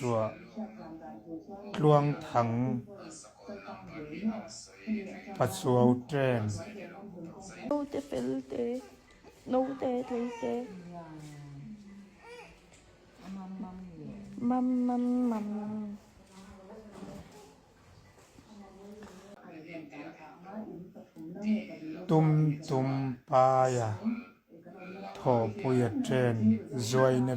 tuah tluang thang Pachuau ṭen. Naute felte, naute tleite. Mam mam mam. Tum tum paia thawhpuia ṭen zuaina.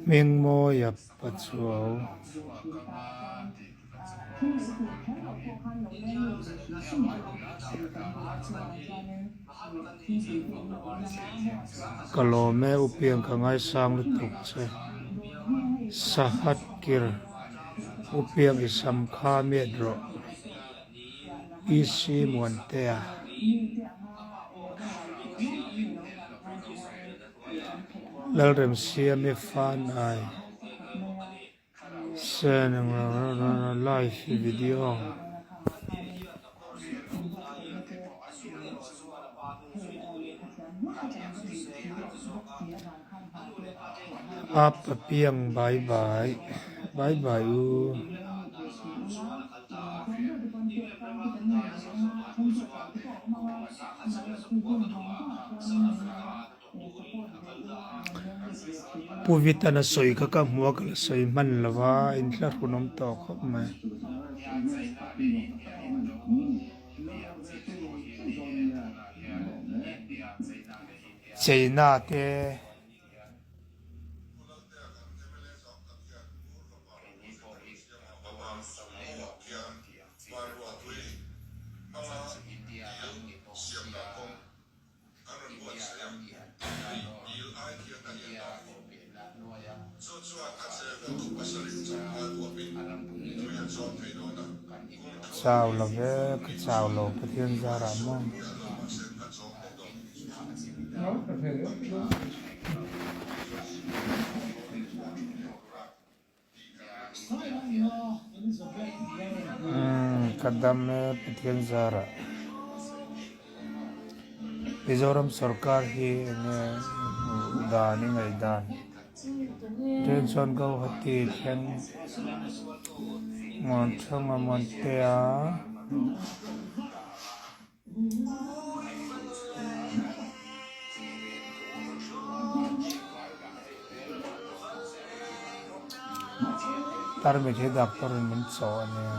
Hmingmawia Pachuau. Ka lawm e u Piang ka ngaisang lutuk che. Sahat kir u Piang i sam kha miat rawh. EC Muantea. Lalremsiami fan ai sen live video. Apa piang bye bye bye bye u. Pu Vitana sawi kha ka hmu a, ka la sawi hman lo va, inthlahrun awm tawh khawp mai. Cheina te. Chau lo ve, ka chau lo Pathian zarah maw. Ka dam e Pathian zarah. Mizoram sorkar hi enge dan i ngaih dan? Train chuan Guwahati thleng Muanthanga Muantea. Tarmit hi doctor in min chawh a nia.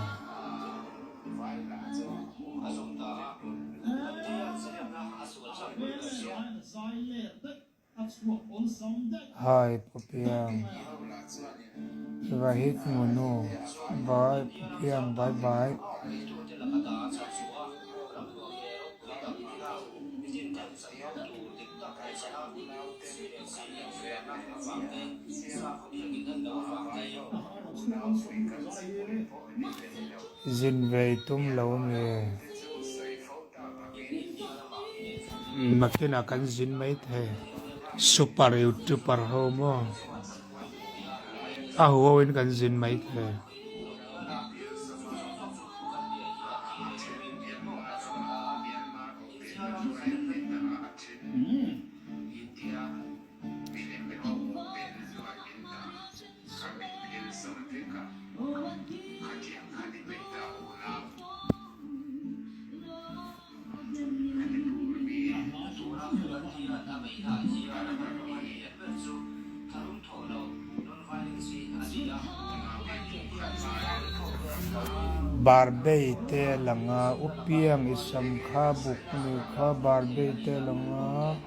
Hi Pu Piang. Vahit Munu. Bye Pu Piang bye bye. Zin ve i tum lo nge? Nakinah kan zin mai thei. Super youtuber ho maw? A huho in kan zin mai thei. Barbei te a lang a, u piang i sam kha buk ni kha barbei te a lang a,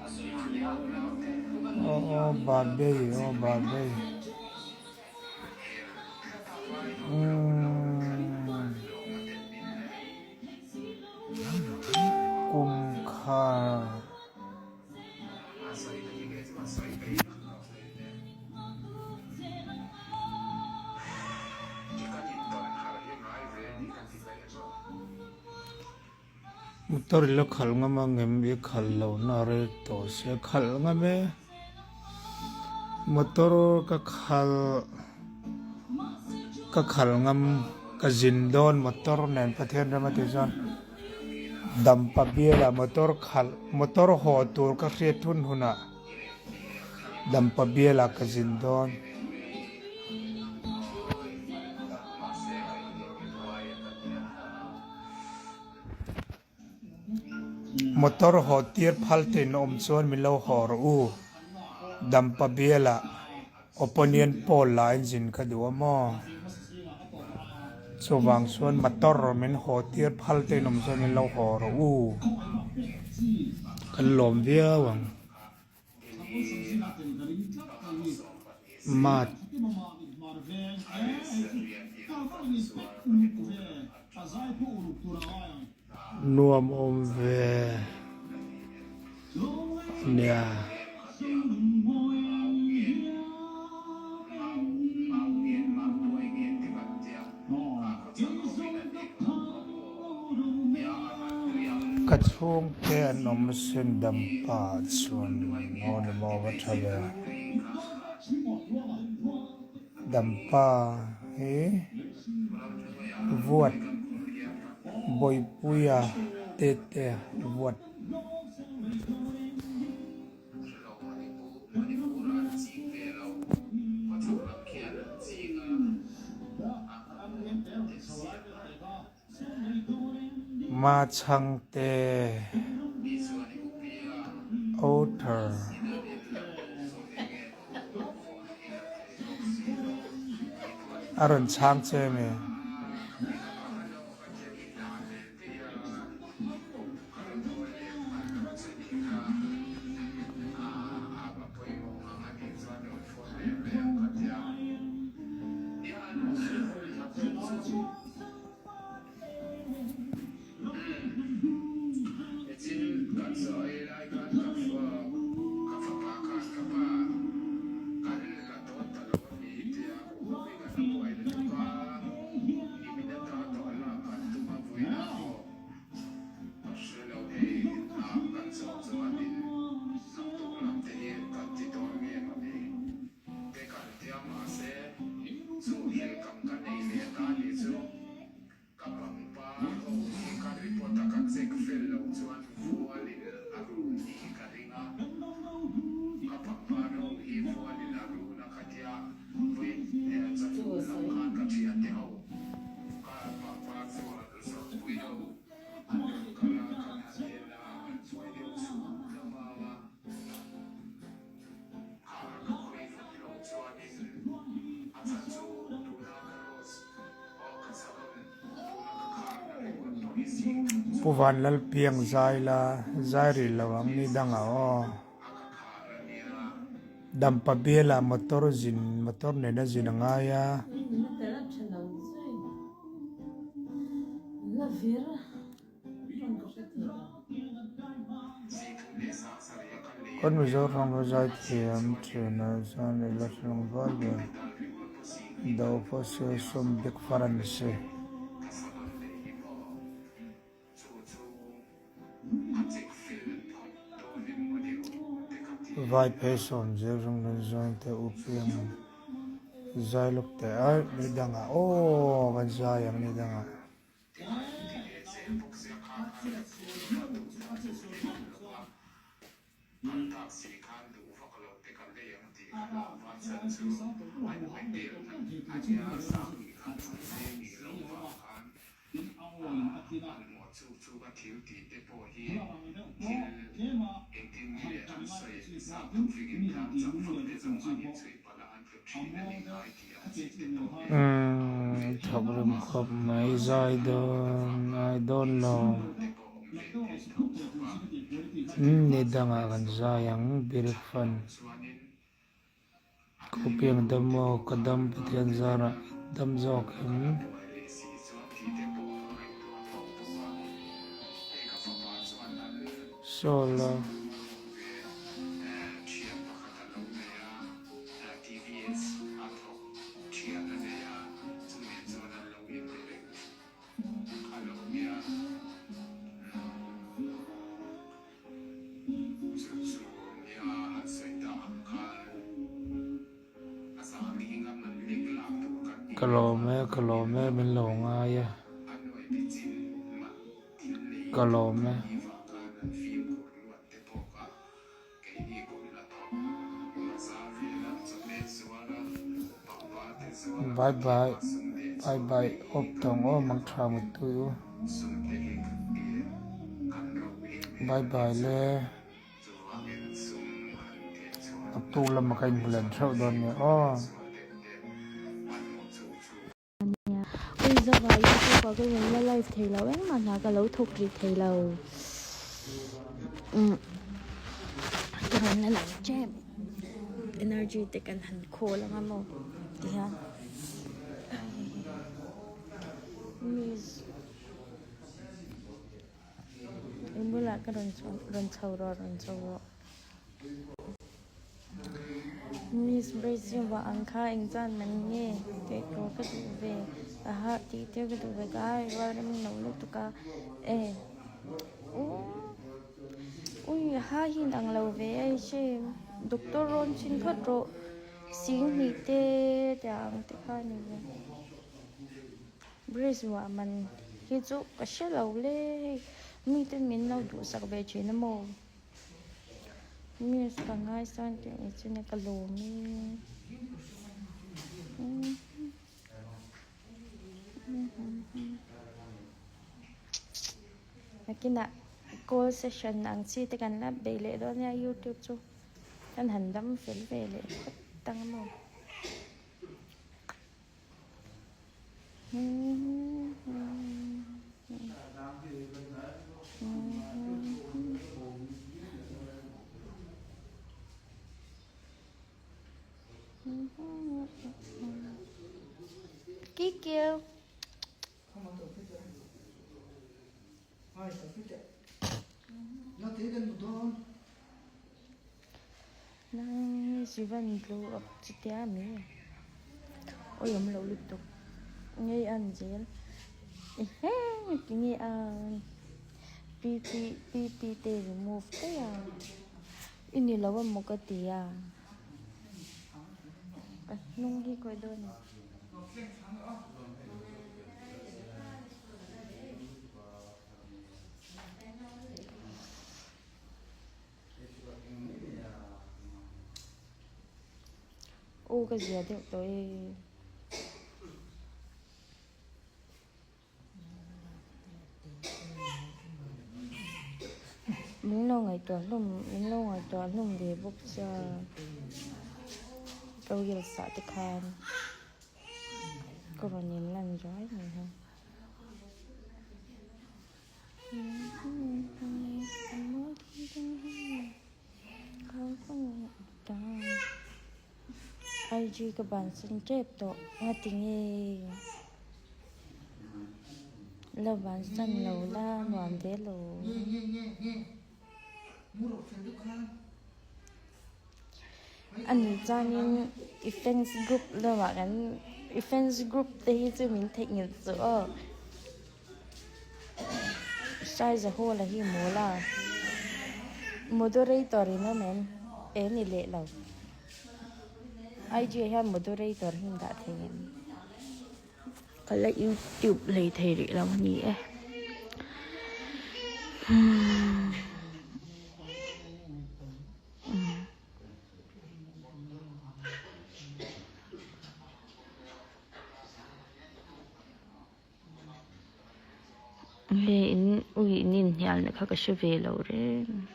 aw aw barbei aw barbei umm kum kha. Motor i la khalh ngam a ngem i khalh lo na rei tawh sia khalh ngam e motor ka khalh ka khalh ngam ka zin dawn motor nen Pathian ram a tih chuan. Dampa biala motor khalh motor haw tur ka hriat hun hunah Dampa biala ka zin dawn. Motor haw tir phal tein awm chuan min lo haw rawh u. Dampa biala opinion poll la engine ka duh a maw? Chuvang chuan motor min haw tir phal tein awm chuan min lo haw rawh u. Kan lawm viau ang. Mat. Nuam awm ve nia. Ka chhungte an awm asin dampa chuan aw ni maw va tha ve. Dampa hi vuat Bawipuia te te vuat. Machhangte Author. A rawn chhang che mi. Pu Vanlalpiang zai la zai rih lo ang ni dangah aw. Dampa bialah motor zin motor nena zin a ngai a. Kan Mizoram a zai thiam thin a chuan i la hlawm val ber do pawh se sum bik far a ni si. Vai phei sawm zel rawng nan zawn te u piang zai lawk teh a ni dangah aw kan zai ang ni dangah. Umm thawk rim khawp mai zai dawn ai dawn lo umm ni dangah kan zai ang birik fan Khawpiang dam aw ka dam Pathian zarah dam zawk em. Saw la. Ka lawm e, ka lawm e, min lo ngai a. Ka lawm e. Bye bye bye bye awp tawng aw mang tha mutui u. Bye bye le. Naktuk lama ka inhmu len theuh dawn nia aw. Ui zavai youtube ah ka rawn la live thei lo engmah hna ka lo thawk rih thei lo umm ka rawn la lang tep energy te kan han khawl anga maw tihian miss Eng bulah ka rawn chho rawn chho rawh rawn chho rawh. Miss Brazil vah ang kha eng chuan man nge tih tur ka duh ve aha tih tir ka duh ve ka ai rual rem lo lutuk a e ui ha hi in ang lo ve a i hre doctor rawn chhin phawt rawh sing hnih te tiang ang te kha a ni ve. Bridge ruah man hi chu ka hre lo le hei mite min lo duhsak ve thin a maw miss ka ngaisang tih ni chin a ka lawm e nakinah call session ang chi te kan la bei leh dawn nia youtube chu kan han dam fel ve leh phawt ang a maw. Kikiu. Nang Sivan glow up chutia mi awi awm lo lutuk ngei an zel ehe tinge a pp pp te remove daih a i ni lo emaw ka ti a ka hnung hi khawi dawn ni. Aw ka zia deuh tawh e. Min lo ngaihtuah hlawm min lo ngaihtuah hlawm ve bawk chuan ka reels ah te khan ka rawn in lan zuai mai ha. IG ka bansan tep tawh ngatinge la bansan lo la nuam ve lo. A nih chuanin i fans group lamah kan i fans group te hi chu min theihnghilh chu aw. Saiza hall a hi mawl a moderator in awm em e ni leh lo IG ah hian moderator hi an dah thei em ka la youtube lei thei rih lo a ni e umm. Hei in ui in inhnial na kha ka hre ve lo reng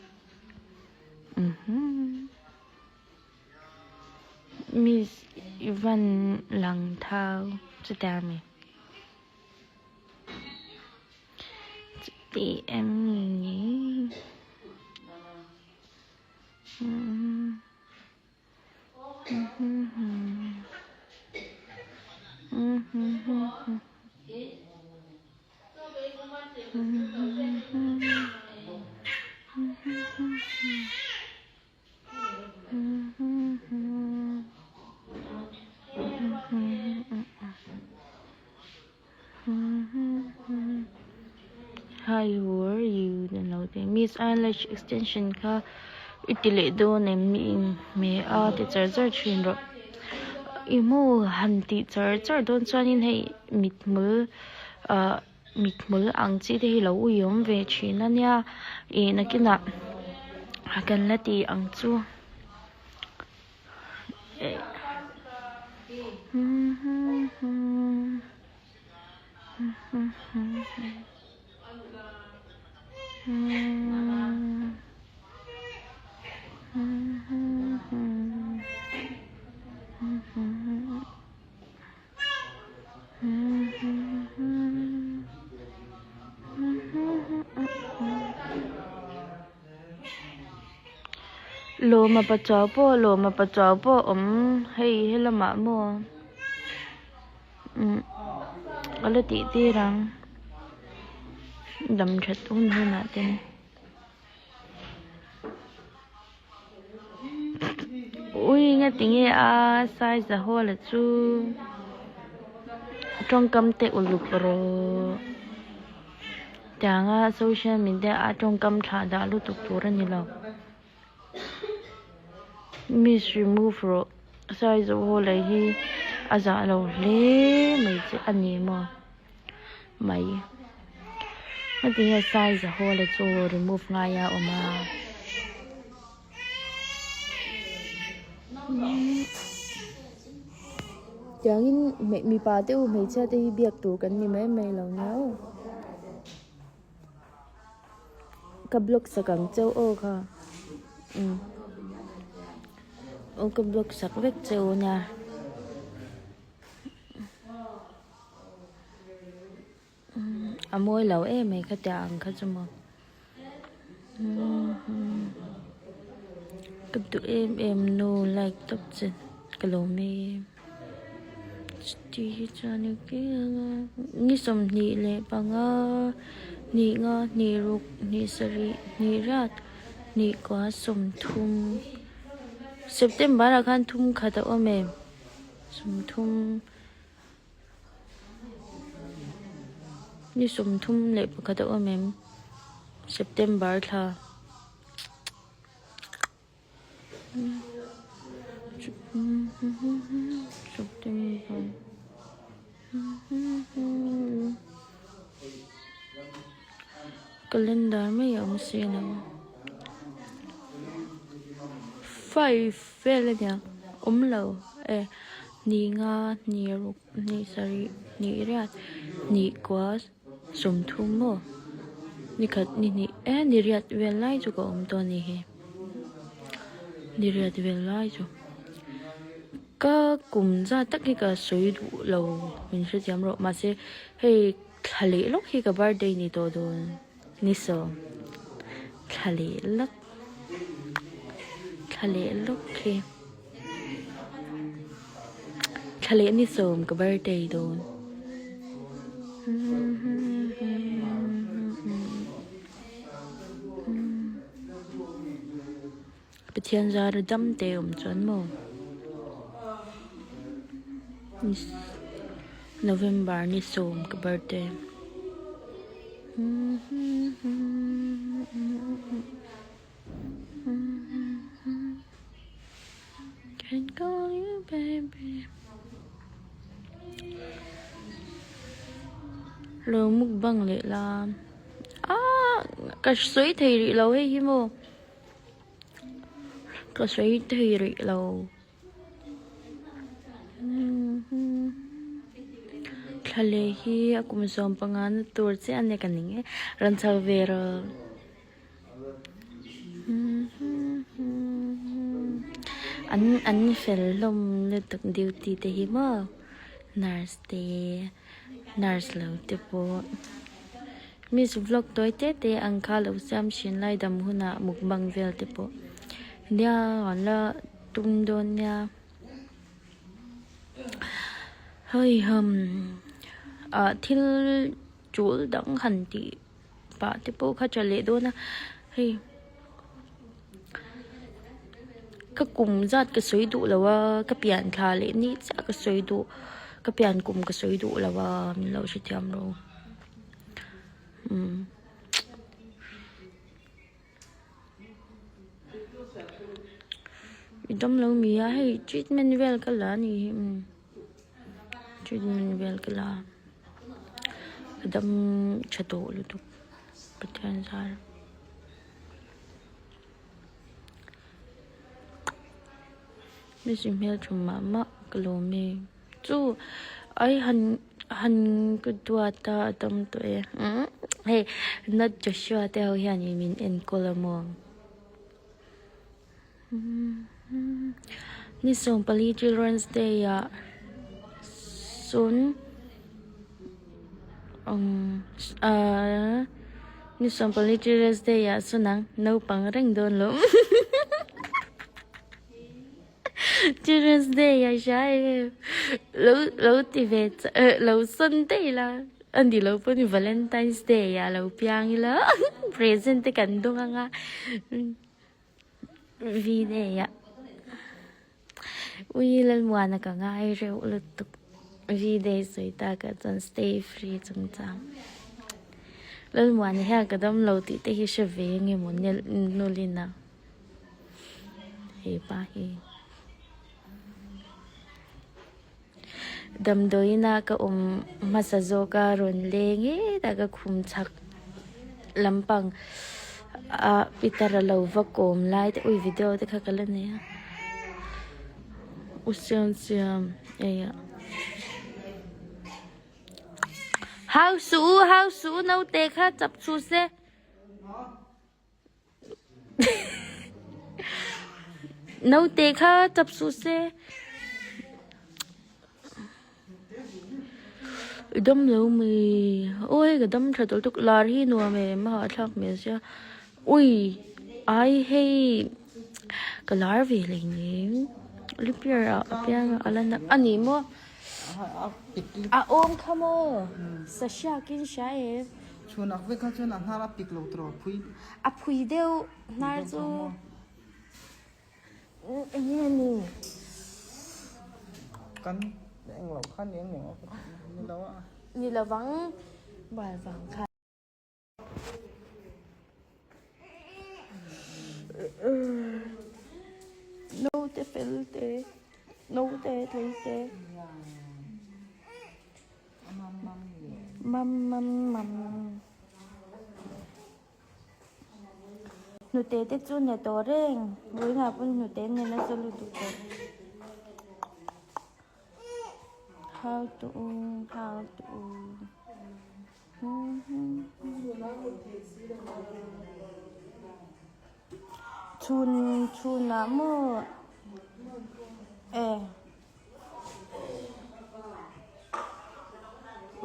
miss Ivan lang thau chutia mi chuti em ni. Hi who are you an lo ti miss eyelash extension kha i ti leh dawn em ni hme a ti char char thin rawh i maw han tih char char dawn chuanin hei mithmul ah. mithmul ang chi te hi lo uiawm ve thin a nia ih nakinah kan la ti ang chu. Lawma pachuau pawh lawma pachuau pawh a awm hei helamah maw umm ka la tih tir ang dam that hun hunah ten. Ui nga tinge a size a hawl a chu tawngkam te uluk rawh tianga social media a tawngkam thlah dah lutuk tur a ni lo miss remove rawh size a hawl a hi a zah lo hle mai che a ni maw. mai heti hian size a hawl a chu remove ngai a awm a tiangin mipa te u hmeichhia te hi biak tur kan ni mai mai lo nia aw ka block sak ang cheu aw kha umm aw ka block sak vek cheu nia. A mawi lo em mai kha tiang ang kha chu maw ka duh em em nu like tawp che ka lawm e chuti hi chuan ni sawmhnih leh panga hnih nga hnih ruk hnih sarih hnih riat hnih kua sawmthum September ah khan thum khat a awm em sawmthum. Ni 33 a awm em? September thla. September. Calendar mai a awm si lo. 5 vel a nia awm lo e ni nga ni ruk ni sarih ni riat ni kua 30 maw ni khat ni hnih e ni riat vel lai chu ka awm tawh a ni hi ni riat vel lai chu ka kum zat tak hi ka sawi duh lo min hrethiam rawh mahse hei thla leh lawk hi ka birthday ni tawh dawn. Ni sawm thla leh lawk thla leh lawk khi thla leh ni sawm ka birthday dawn Pathian zara dam te awm chuan maw November ni sawm ka birthday. Can call you baby. Lo mukbang leh la. Ah, ka sawi thei rih lo hei hi maw. Ka sawi thei rih lo. Thla leh hi a kum 15 na tur chiah a nia ka ning e. Rawn chho ve rawh. An an fel hlawm lutuk duty te hi maw nurse te nurse lo te pawh. Miss vlog tawi te te ang kha lo siam thin lai dam hunah mukbang vel te pawh nia an la tum dawn nia. Hei ham ah thil tul dang han tih pah te pawh kha tha leh dawn a hei ka kum zat ka sawi duh lo a ka pian thla leh ni chiah ka sawi duh ka pian kum ka sawi duh lo a min lo hrethiam ro umm. I dam lo mi a hei treatment vel ka la a ni hi umm treatment vel ka la a. Ka dam tha tawh lutuk Pathian zar. Miss i hmel tha mah mah ka lawm e. Chu ai han han ka duat a a dam tawh e. Hei Not Joshua te ho hian in min enkawl a maw. Ni 14 Children's Day ah sun ni 14 Children's Day ah sun ang naupang reng dawn lo. Children's Day ah hria e lo lo ti ve lo sawn daih la a ni lo pawh ni Valentine's Day ah lo piang ila present te kan dawng ang a. Vi nei a Ui Lalmuana ka ngai reuh lutuk Vi day sawi tak ah chuan stay free chungchang Lalmuana hian ka dam lo tih te hi hre ve nge maw nulin a hepa hi Damdawiin a ka awm hmasa zawk a rawn leng e tak a khum chhak lampang ah Peter a lo va kawm lai te ui video te kha ka la nei a u siam siam ei ah hau suh u hau suh u naute kha chap chhu se. Naute kha tap suh se. I dam lo mi. Aw hei ka dam tha tawh lutuk. Lar hi nuam em a hahthlak hmel sia. Ui ai hei ka lar ve leh ning. Repair ah apiang a la na a ni maw. A awm kha maw. Sahriak in hria em. Chhunak vek kha chuan a hnar a pik lo tawh a phui. A phui deuh hnar chu eng nge ni? Kan eng lo kha ni eng eng ni lo a. Ni lovang bal vang kha. Naute fel te, naute tlei te. Mam mam mam. Hnute te chu ne tawh reng. Vawiinah pawn hnute an ne nasa lutuk tawh. How to how to Chhun chhunah maw e.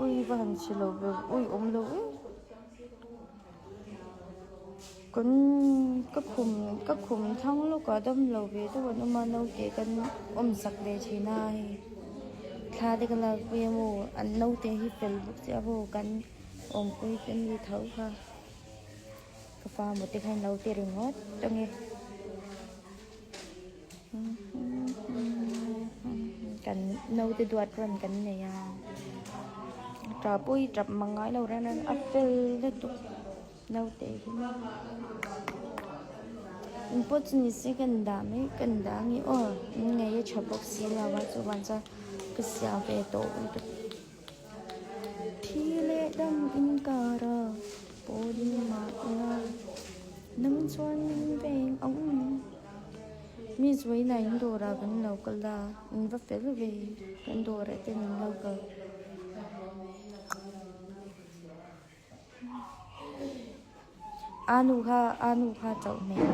Ui va han chhe lo ve ui awm lo e kan ka khum ka khum thlang lawkah dam lo ve deuh an awm a naute kan awm sak ve thin a hei thla te ka lakpui a maw an naute hi fel bawk sia maw kan awmpui te mi tho kha ka fa maw te khan naute ringawt ang e. Kan naute duat rawn kan nei a, tah pawh hi tap mang ngai lo reng reng a fel lutuk naute hi engpawh chu ni se kan dah mai kan dah ang e aw in ngaih a tha bawk si lo a chuvang chuan ka siam ve tawh lutuk thi leh dam inkar a pawh ding mah ila nang chuan min veng ang. Mi zuaina in dawrah kan lo kal a, in va fel ve kan dawrah ten an lo kal. Aa nu kha aa nu kha chauh hmel.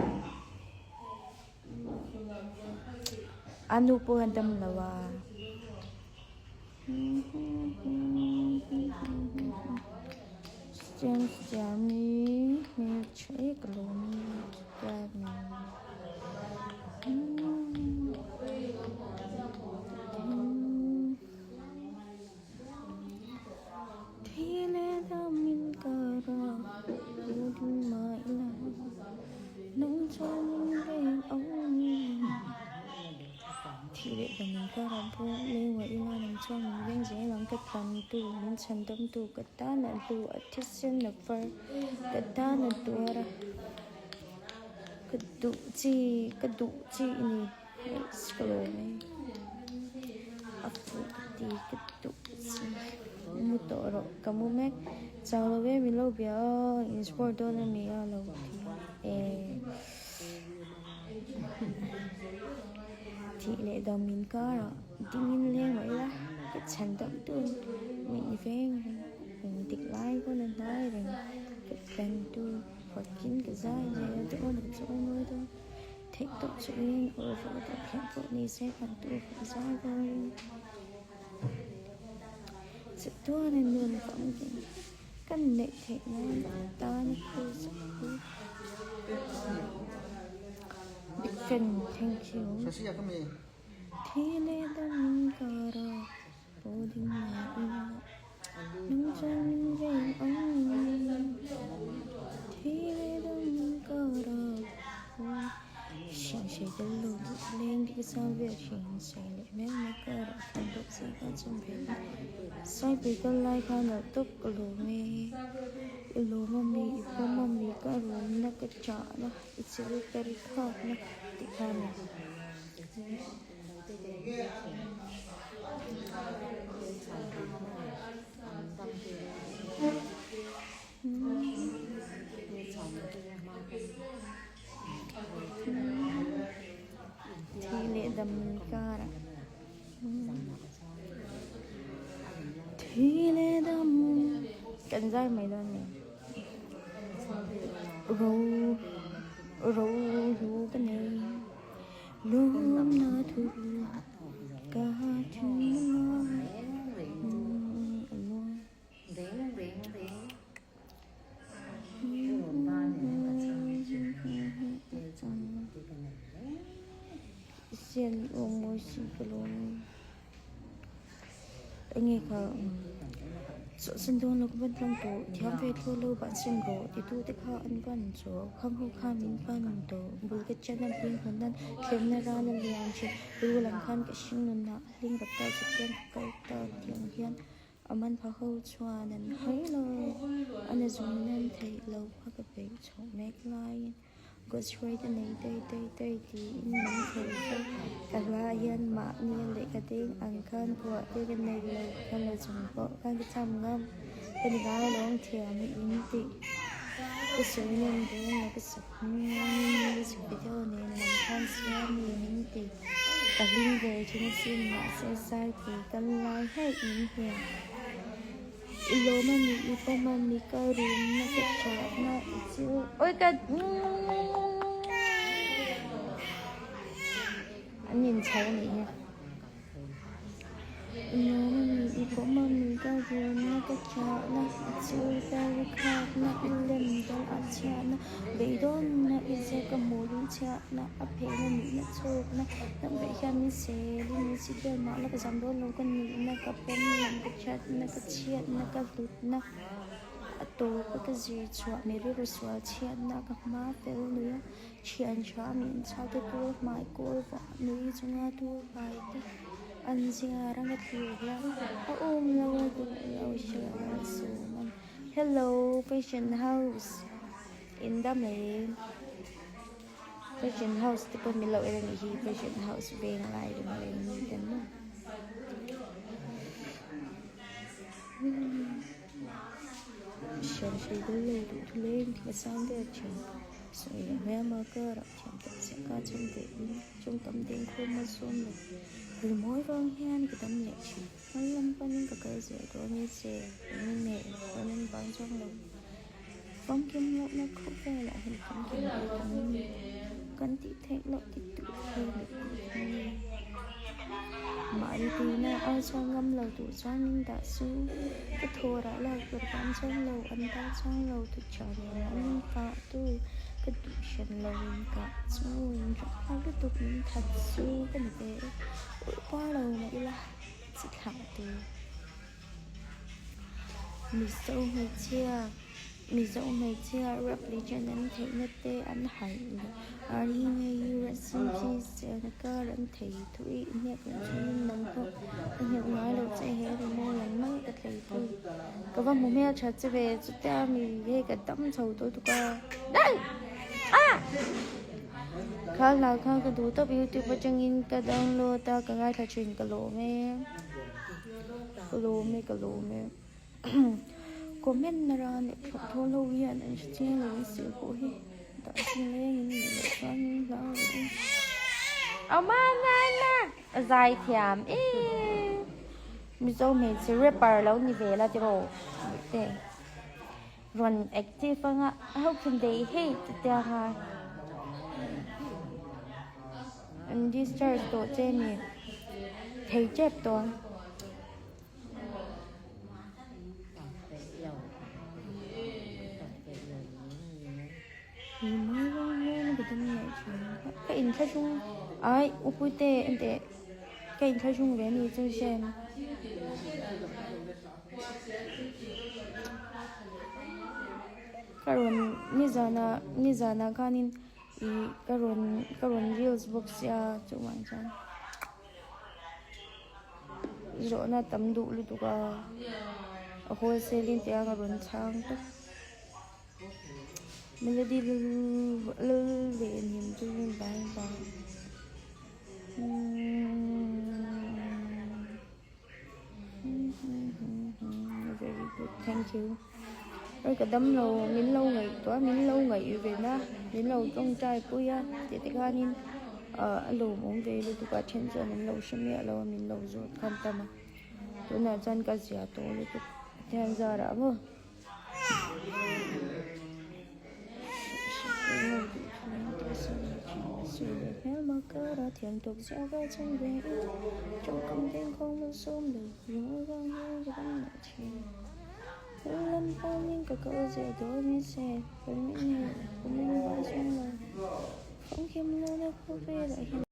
Aa nu pawh a dam lo a. Siam siam i hmeltha e ka lawm i chutia Thih leh dam in ka ram pawh leng uah ila nang chuan min veng zel ang ka tan tu min chhan dam tu ka tan a hlu a thisen a far ka tan a tuar a ka duh chi ka duh chi i ni ka lawm e. A fuh ka ti ka duh chi. Mu tawh rawh ka mu mek. Chau lo e min lo bia a, in sport dawn a mi a lo ti a. Ehh. Thih leh dam min karah dingin leng mah ila ka chhan deuh deuh min veng reng engtik lai pawn a hnai reng ka pen tur fakin ka zai zel dawn ka chawi mawi dawn theih tawh chu in awrh vawh deuh kher pawh ni se kan tur ka zai dawn chatuan a nun famkim kan neih theih nan tan a phur zauh hi. Big fan thank you. Thi leh dam min kar a pawh ding mah ila nang chuan min veng ang Thi leh dam min kar a pawh hriat hrei tel lo duh leng dik zau vel hrin sawi leh mek mek ka rah khan dawh zia kha chum ve a Saipui kal lai khan a tawp ka lawm e i lawm a mi i pawm a mi ka rumna ka chahna i chil ka ri khakna tih kha a ni. Thi leh dam karah Thi leh dam kan zai mai dawn ni ro ro lu ka nei lung na thu ka thinlung a luang. Sian aw mawi si ka lawm enge kha chawhsan dawn lo ka van tlang tawh thiam ve thlawh lo ban sin rawh ti tu te kha an van chawh khang ho kha min pan tawh bul ka chan a hling hawn nan thlemna ral a lian thin ru lam khan ka hring nun ah a hling rak ta chutiang ka kal ta tiang hian. A man pha ho chuan an hawi lo, a na zawng nan theih lo kha ka peih chhoh mek laiin Ghost Rider nei daih daih daih tiin min thei fo. Ka hla hian mahni a lehkha deng ang khan phuah te ka nei lo, ka la zawng pawh khan ka cham ngam, ka ni ngai lawng thiam i in tih ka sawi nawn dawn lo ka sak hming music video nen lam khan siam i min ti. Ka hlim ve thin asin mahse Saipui kal lai haih min hliam. I lawm a ni, i pawm a ni, ka rumna ka chahna i chil Awi ka An inchho a nih hi. I lawm a ni, i pawm a ni, ka rumna ka chahna i chil ka ri khakna i lem dal a chhiatna beidawnna i zia ka hmuh lung chhiatna a phehna nihna chhawkna hnam veih hian min sel in min sit vel mah la ka zam dawn lo ka nihna ka pawm lam ka chhiatna ka chhiatna ka hlutna a tawp a ka zir chhuah mi rilru sual chhiatna ka hma fel nui a Thian tha min chhau te tur hmai kawl vah nui chunga tur pai te an zia rang a thlir hian a awm lo a duh lo hria a sawm a ni. Hello fashion house in dam em fashion house te pawh min lo en a nih hi fashion house veng lai reng reng mi te maw. Hriam hrei deuh lo duh thu leng thil a sang ber thin. Sawi leh hmelma karah thiam tak chiah ka chhung ve in tawngkam deng khawm a zawm lo. Rimawi vang hian ka dam leh thin. Hma lam panin ka kal zel dawn e che engin nge engpawn an vang chuang lo. Famkim lohna khawvelah hian famkim ve kan ni. Kan tih theih loh ti duh thei mipui kan ni. Mahni tuina ai chuan ngam lo duh chuan min dah su. Ka thawrah lak tur vang chuan lo an dah chuang lo tu tha nen an min kah tu. Ka duh hran lo in kah chu in rak hlak lutuk min that su ka ni ve e. Ulh par lo mah ila chi thlah tur. Mizo hmeichhia Mizo hmeichhia rap legend an theihna te an harh leh Arhina hi rest in peace chelna kar an thei thui hnek loh chuanin nang pawh ka hnek ngai loh che he rimawi ang mai ka tlei pui ka va hmu hmel tha che ve chutia mi hei ka dam chho tawh tuk a dai ah! Kha hla kha ka duh tawp youtube atangin ka download a ka ngaithla thin ka lawm e ka lawm e ka lawm e comment na ran leh thlawh thaw ho hian an hre chiang lo an sil pawh hi dah chin leng in nih loh chuan in hlau lo e. Awmana a zai thiam e Mizo hmeichhe rapper lo ni ve la tiraw te. Rawn active anga how can they hate ti te anga an discharge tawh che ni thei tep tawh ang. Ka inthlahrung ai upuite enteh ka inthlahrung ve a ni chu hian. Ka rawn nizanah nizanah khanin ih ka rawn ka rawn reels bawk sia chuvang chuan zawhna tam duh lutuk a a wholesale in tia ka rawn chhang tawp melody lalvenhim chu bye bye Very good thank you Oi ka dam lo min lo ngaihtuah min lo ngaih ve na min lo tawngtai pui a tih te khanin ah a lawmawm ve lutuk a then chuan an lo hre miah lo a min lo zawt khan tam a tunah chuan ka zia tawh lutuk Pathian zarah maw.